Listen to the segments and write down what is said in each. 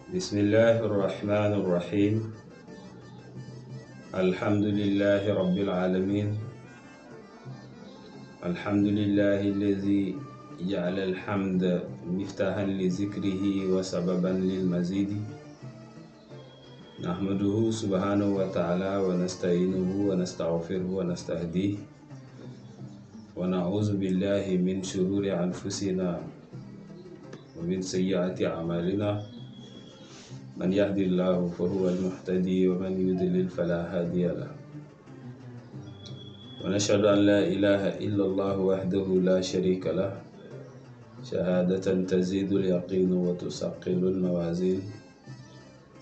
بسم الله الرحمن الرحيم. الحمد لله رب العالمين. الحمد لله الذي جعل الحمد مفتاحا لذكره وسببا للمزيد. نحمده سبحانه وتعالى ونستعينه ونستغفره ونستهديه ونعوذ بالله من شرور أنفسنا ومن سيئات أعمالنا. من يهدي الله فهو المهتدي ومن يضلل فلا هادي له. ونشهد أن لا إله إلا الله وحده لا شريك له شهادة تزيد اليقين وتثقل الموازين.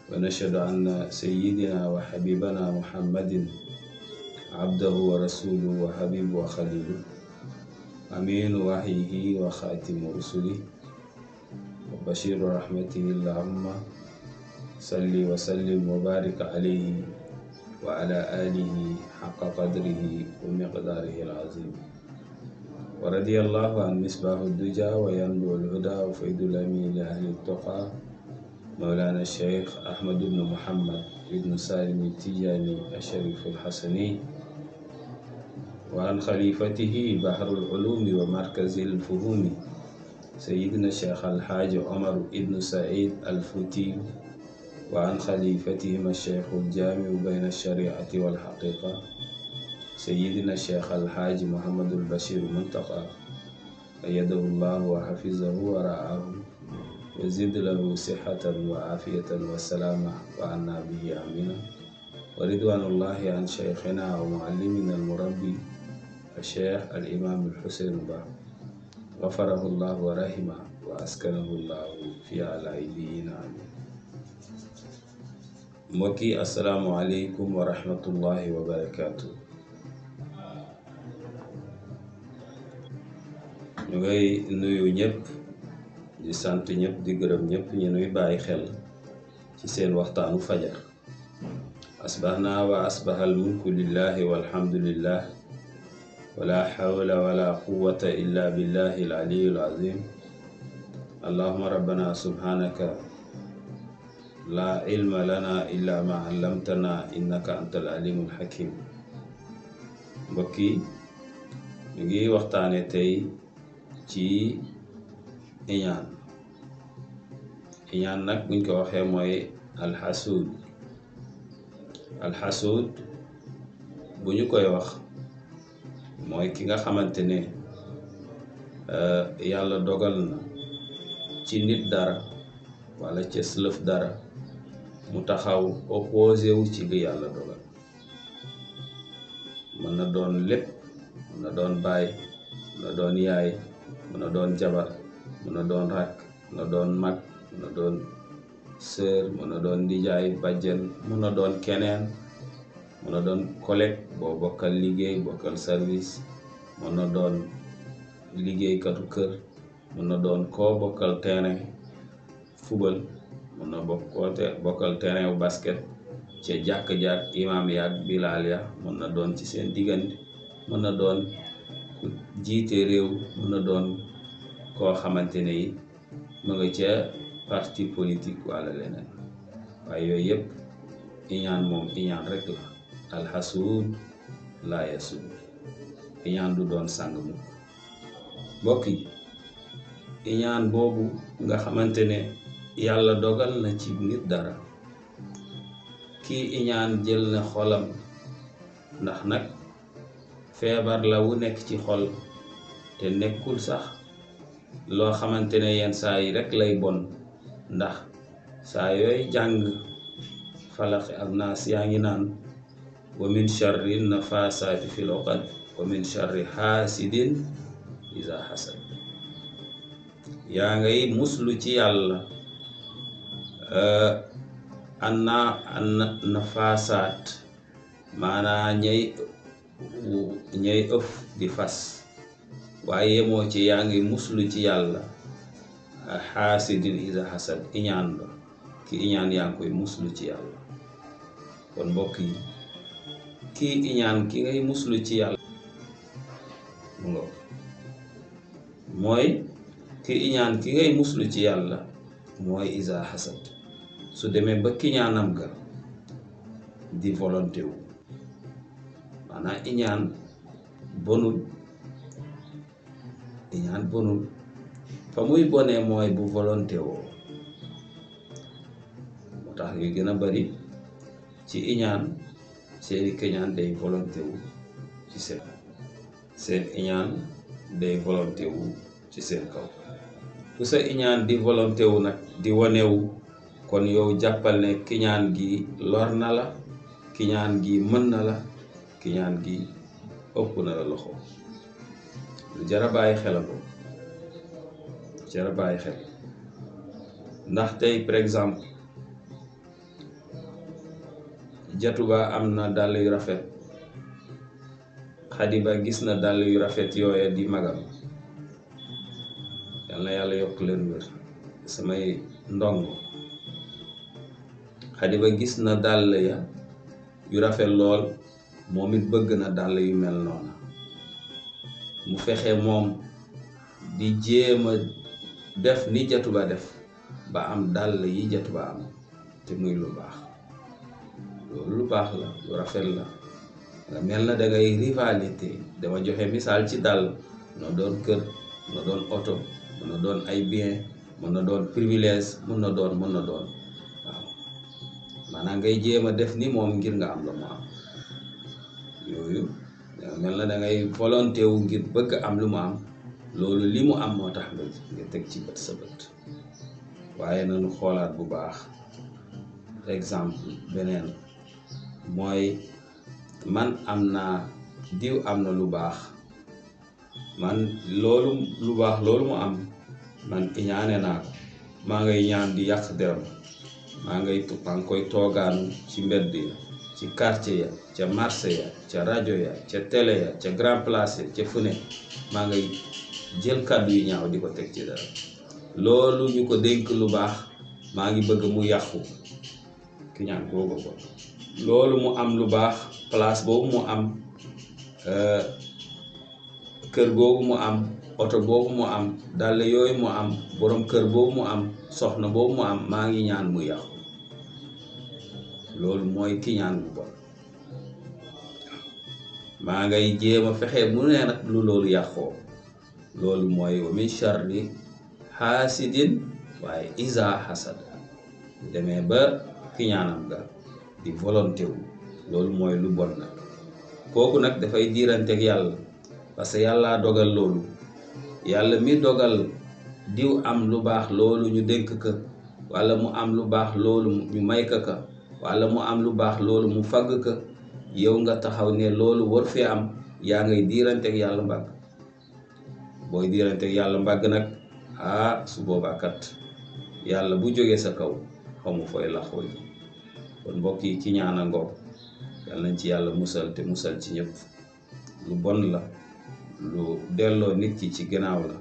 ونشهد أن سيدنا وحبيبنا محمد عبده ورسوله وحبيب وخليله أمين وحيه وخاتم رسله وبشير رحمته العامة. صل وسلم وبارك عليه وعلى آله حق قدره ومقداره العظيم. ورضي الله عن مصباح الدجى وينبوع الهدى وفيد الأمين لأهل التقى مولانا الشيخ أحمد بن محمد بن سالم التجاني الشريف الحسني، وعن خليفته بحر العلوم ومركز الفهوم سيدنا الشيخ الحاج عمر بن سعيد الفوتي، وعن خليفتهما الشيخ الجامع بين الشريعة والحقيقة سيدنا الشيخ الحاج محمد البشير المنتقى أيده الله وحفظه ورعاه وزد له صحة وعافية والسلامة وعنا به آمين. ورضوان الله عن شيخنا ومعلمنا المربي الشيخ الإمام الحسين با غفره الله ورحمه وأسكنه الله في أعلى عليين آمين. mbokki asalaamualeykum wa rahmatullahi wa barakaatu. ñu ngay nuyu ñëpp di sant ñëpp di gërëm ñëpp ñu nuy bàyyi xel ci seen waxtaanu fajar. asbahna wa asbahal mulku lillahi walhamdulillah wala hawla wala quwwata illa billahi al-aliyyil azim. allahumma rabbana subhanaka la ilma lana illa ma allamtana innaka antal alimul hakim. mbokk yi ñu ngi waxtaane tey ci iñaan. iñaan nag buñ ko waxee mooy alxasuud. alxasuud bu ñu koy wax mooy ki nga xamante ne yàlla dogal na ci nit dara wala ci lëf dara mu taxaw opposé wu ci li yàlla dogal. mën na doon lépp, mën na doon baay, mën na doon yaay, mën na doon jabar, mën na doon rakk, mën na doon mag, mën na doon sœur, mën na doon nijaay, bàjjen, mën na doon keneen, mën na doon collègue boo bokkal liggéey, bokkal service, mën na doon liggéeykatu kër, mën na doon koo bokkal terrain fubal, mën na bokkal terrain wu basket ca jàkk-jàkk imaam yaak bilaal ya, mën na doon ci seen diggante, mën na doon ku jiite réew, mën na doon koo xamante ne yi mu nga ca parti politique wala leneen. waaye yooyu yëpp iñaan moom iñaan rek la. alxasuud laa yasuud. iñaan du doon sang mu mbokk yi. iñaan boobu nga xamante ne yàlla dogal na ci nit dara, kii iñaan jël na xolam, ndax nag feebar la wu nekk ci xol te nekkul sax loo xamante ne yenn saa yi rek lay bon, ndax saa yooy jàng falaxi ak naas yaa ngi naan wa min sharri nafasaati fil uqad wa min sharri xaasidin iza hasad. yaa ngay muslu ci yàlla an nafasaat, maanaa ñay ëf di fas, waaye yemoo ci yaa ngi muslu ci yàlla xaasidin iza hasad. iñaan ba ki iñaan yaa ngi koy muslu ci yàlla. kon mbokk yi, kii iñaan ki ngay muslu ci yàlla mu nga mooy ki iñaan ki ngay muslu ci yàlla mooy iza hasad. su demee ba kiñaanam ga di volonté wu maanaam iñaan bonul fa muy bonee mooy bu volonté woo moo tax yu gën a bari ci iñaan seeni kiñaan day volonté wu ci seen iñaan day volonté wu ci seen kaw fu sa iñaan di volonté wu nag di wanewu kon yow jàppal ne kiñaan gi lor na la kiñaan gi mën na la kiñaan gi ëpp na la loxo lu jara bàyyi xel ko jara bàyyi xel ndax tey par exemple Jatuba am na dàll yu rafet Xadiba gis na dàll yu rafet yooya di magam yal na yàlla yokk leen wér samay ndongo Xadiba gis na dàll ya yu rafet lool moom it bëgg na dàll yu mel noona mu fexe moom di jéema def ni Jatuba def ba am dàll yi Jatuba am te muy lu baax loolu lu baax la lu rafet la nga mel na dangay rivalité dama joxe misaal ci dàll na doon kër mën na doon oto mën na doon ay bien mën na doon privilège mën na doon waaw maanaam ngay jéema def ni moom ngir nga am la mu am yooyu mel na dangay volonté wu ngir bëgg am lu mu am loolu li mu am moo tax nga teg ci bët sa bët waaye nañu xoolaat bu baax exemple beneen mooy man am naa diw am na lu baax man loolu lu baax loolu mu am man iñaane naa ko maa ngay ñaan di yàq deram maa ngi koy toogaanu ci mbedd ya ci quartier ya ca marché ya ca rajo ya ca télé ya ca grand place ya ca fu ne maa ngay jël kàddu yu ñaaw di ko teg ci dara loolu ñu ko dénk lu baax maa ngi bëgg mu yàqu ki ñaan googu ko loolu mu am lu baax place boobu mu am kër googu mu am oto boobu mu am dàll yooyu mu am borom kër boobu mu am soxna boobu mu am maa ngi ñaan mu yàqu loolu mooy ki ñaan bu bon maa ngay jéema fexe mu ne nag lu loolu yàqoo loolu mooy wa min sharri xaasidin waaye isa xasad demee ba ki ñaanam ga di volonté wu loolu mooy lu bon nag kooku nag dafay diiranteeg yàlla parce que yàlla dogal loolu yàlla mi dogal diw am lu baax loolu ñu dénk ka wala mu am lu baax loolu ñu may ka wala mu am lu baax loolu mu fagg ka yow nga taxaw ne loolu war fee am yaa ngay diiranteeg yàlla mbàgg booy diiranteeg yàlla mbàgg nag su boobaa kat yàlla bu jógee sa kaw xamu fooy laxoo ji kon mbokk yi ki ñaana ngoog yàlla nañ ci yàlla musal te musal ci ñëpp lu bon la lu delloo nit ki ci gannaaw la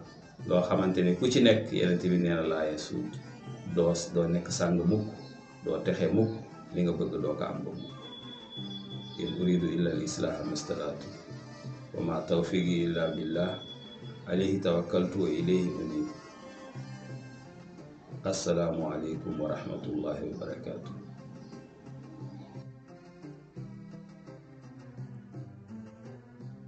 loo xamante ne ku ci nekk yeneen bi nee na laaye suut doo nekk sàng mukk doo texe mukk li nga bëgg doo ko am ba mukk in uridu illa al islaha mastataatu wa ma tawfiqi illa billah alayhi tawakkaltu wa ilayhi unib assalaamu aleykum wa rahmatullahi wa barakatuh